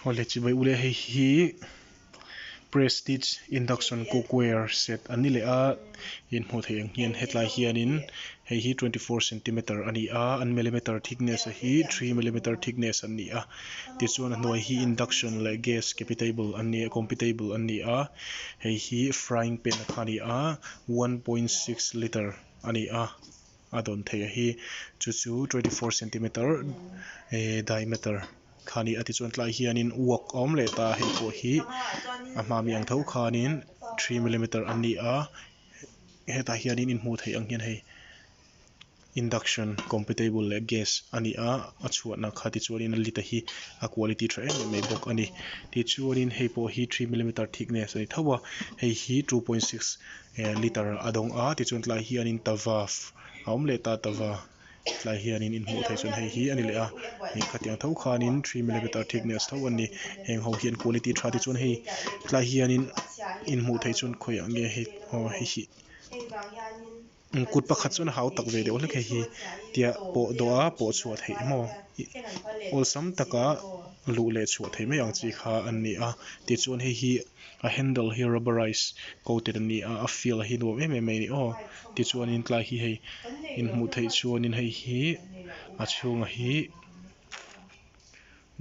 Awle chibai ule hei hi prestige induction cookware set an ni leh a in hmuh theih ang hian hetlai hianin hei hi 24 centimeter a ni a an millimeter thickness a hi 3 millimeter thickness an ni a tichuan a hnuai hi induction leh gas capitable an ni compatible an ni a hei hi frying pan kha a ni a 1.6 litre a ni a a dawn theih a hi chu chu 24 centimeter eh diameter kha a ni a tichuan tlaiah hianin wok a awm leh ta a hei pawh hi a hma mi ang tho khanin 3 millimeter an ni a hetah hianin in hmuh theih ang hian hei induction compatible leh gas a ni a a chhuahna kha tichuanin a lit a hi a quality tha em em mai bawk a ni tichuanin hei pawh hi 3 millimeter thickness a ni tho a hei hi 2.6 eh litre a dawng a tichuan tlaiah hianin tava a awm leh ta tava tlai hianin in hmuh theih chuan hei hi a ni leh a ih khatiang tho khanin 3 millimeter thickness tho a ni heng ho hian quality tha te chuan hei tlai hianin in hmuh theih chuan khawiah nge hei aw hei hi kut pakhat chuan a hau tak ve deuh hlek hei hi tia pawh dawh a pawh chhuah theih maw ih awlsam taka luh leh chhuah theih mai ang chi kha an ni a tichuan hei hi a handle hi rubberized coated a ni a a feel hi nuam em em mai a ni aw tichuanin tlai hi hei in hmuh theih chuanin hei hi a chhungah hi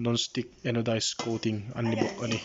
non stick anodized coating an ni bawk a ni.